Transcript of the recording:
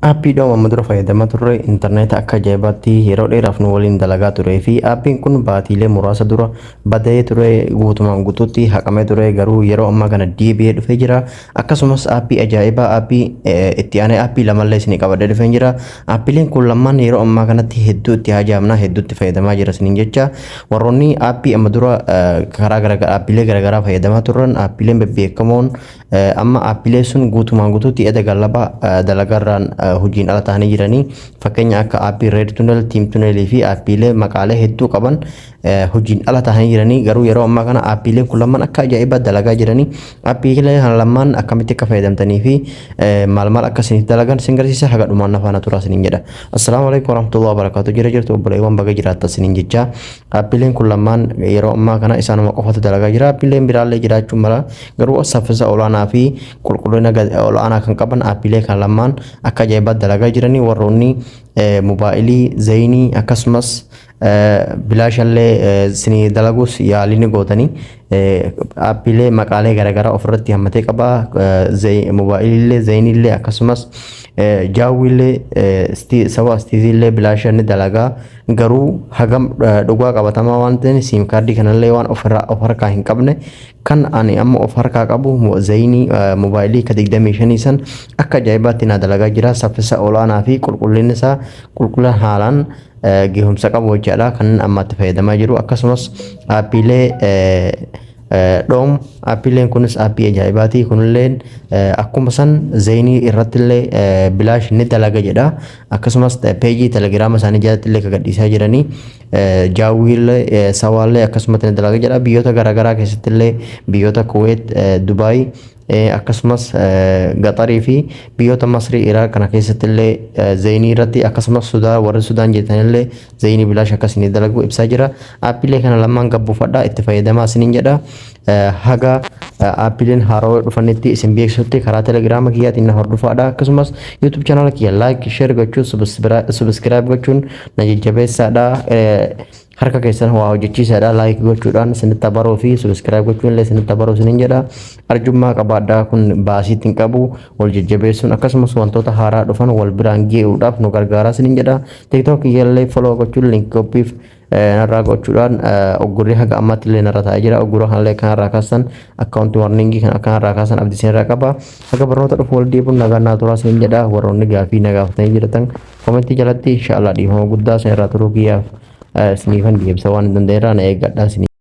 Aappii Dhoom amma dura fayyadamaa turre, intarneeta akka ajaa'ibaatti yeroo dheeraaf nu waliin dalagaa turee fi aappiin kun baatiilee muraasa dura badee ture, guutumaan guutuutti haqamee ture, garuu yeroo ammaa kana deebi'ee dhufee jira. Akkasumas aappii ajaa'ibaa, aappii itti aanee aappii lamallee isinii qabadhee dhufee jira. Aappiileen kun lamaan yeroo ammaa kanatti hedduu itti hajaamna, hedduu itti fayyadamaa jira isiniin jecha. Warroonni aappii amma dura karaa garaagaraa aappiilee garaagaraa fayyadamaa turan, aappiileen bebbeekamoon amma aappiilee sun guutumaan guutuutti edda gallaba dalagaarraan hojiin ala ta'anii jiranii, fakkeenya akka aappii Red Tunnel, Team Tunnel fi aappiilee maqaalee hedduu qaban hojiin ala ta'anii jiranii. Garuu yeroo ammaa kana aappiileen kun lamaan akka ajaa'ibaa dalagaa jiranii. Aappiilee kana lamaan akkamitti akka fayyadamtanii fi maal maal akka isiniif dalagan isin garsiisa. Haga dhumaan na faana turaa isiniin jedha. Assalaamu alaikum warahmatullahi wabarakatuh. Jira jirtu obboleewwan? Baga jiraatta isiniin jecha. Aappiileen kun lamaan yeroo ammaa kana isaanuma qofatu dalagaa jira. Aappiileen biraallee jiraachuu mala, garuu saffisa olaanaa fi qulqullina olaanaa kan qaban aappiilee kan lamaan akka ajaa'ibaa dalagaa jiranii. Warroonni mobaayilii Zainii akkasumas bilaashallee isinii dalaguus yaalii ni gootanii, aappiilee maqaalee garaagaraa ofirratti hammatee qaba. Mobaayiliillee, Zainiillee, akkasumas Jawwiillee, saba astiiziillee bilaasha ni dalagaa. Garuu hagam dhugaa qabatamaa waan ta'eef, SIM kaardii kanallee waan ofirraa of harkaa hin qabne, kan ani amma of harkaa qabu Zainii mobaayilii ka 25 san akka ajaa'ibaatti naa dalagaa jira. Saffisa olaanaa fi qulqullinni isaa qulqullina haalaan gahumsa qabu jechaadha kan ammatti fayyadamaa jiru. Akkasumas aappiilee Dhoom, aappiileen kunis aappii ajaa'ibaati. Kunilleen akkuma san Zainii irrattillee bilaash ni dalaga jedha. Akkasumas peejii Telegiraama isaanii jalatti illee gadhiisaa jiranii, Jawwiillee, Sawaallee akkasumatti ni dalaga jedha. Biyyoota garaagaraa keessatti illee, biyyoota Kuweet, Dubaay, akkasumas Gaxarii fi biyyoota Masrii, Iraaq kana keessatti illee Zainii irratti, akkasumas Sudaan, warri Sudaan jettanillee Zainii bilaash akkasii dalagu ibsaa jira. Aappiilee kana lamaan gabbuufadhaa, itti fayyadamaa isiniin jedha. Haga aappiileen haaroo dhufanitti isin beeksisutti karaa Telegiraama kiyyaatiin na hordofaadha. Akkasumas YouTube chaanaala kiyya like, share gochuun, subscribe gochuun na jajjabeessaadha. Harka keessan waa hojjechiisaadha. Like gochuudhaan isinitti baruu fi subscribe gochuun illee isinitti baruu isiniin jedha. Arjummaa qabaadhaa, kun baasiitti hin qabu. Wal jajjabeessuun akkasumas wantoota haaraa dhufan wal biraan ge'uudhaaf nu gargaaraa isiniin jedha. TikTok kiyyallee follow gochuun, link qophiif narraa gochuudhaan, oggurri haga ammaatti illee narra taa'ee jira. Oggura kanallee kanarraa kaasan, account warningii kan akkanarraa kaasan abdii isinirraa qaba. Haga barnoota dhufu wal deebiin nagaan naa turaa isiniin jedha. Warroonni gaafii na gaafatanii jiratan komentii jalatti, inshallah dhiifama guddaa isinirraa turuu kiyyaaf isiniifan deebisa waan hin danda'eerraa na eeggadhaa isinii.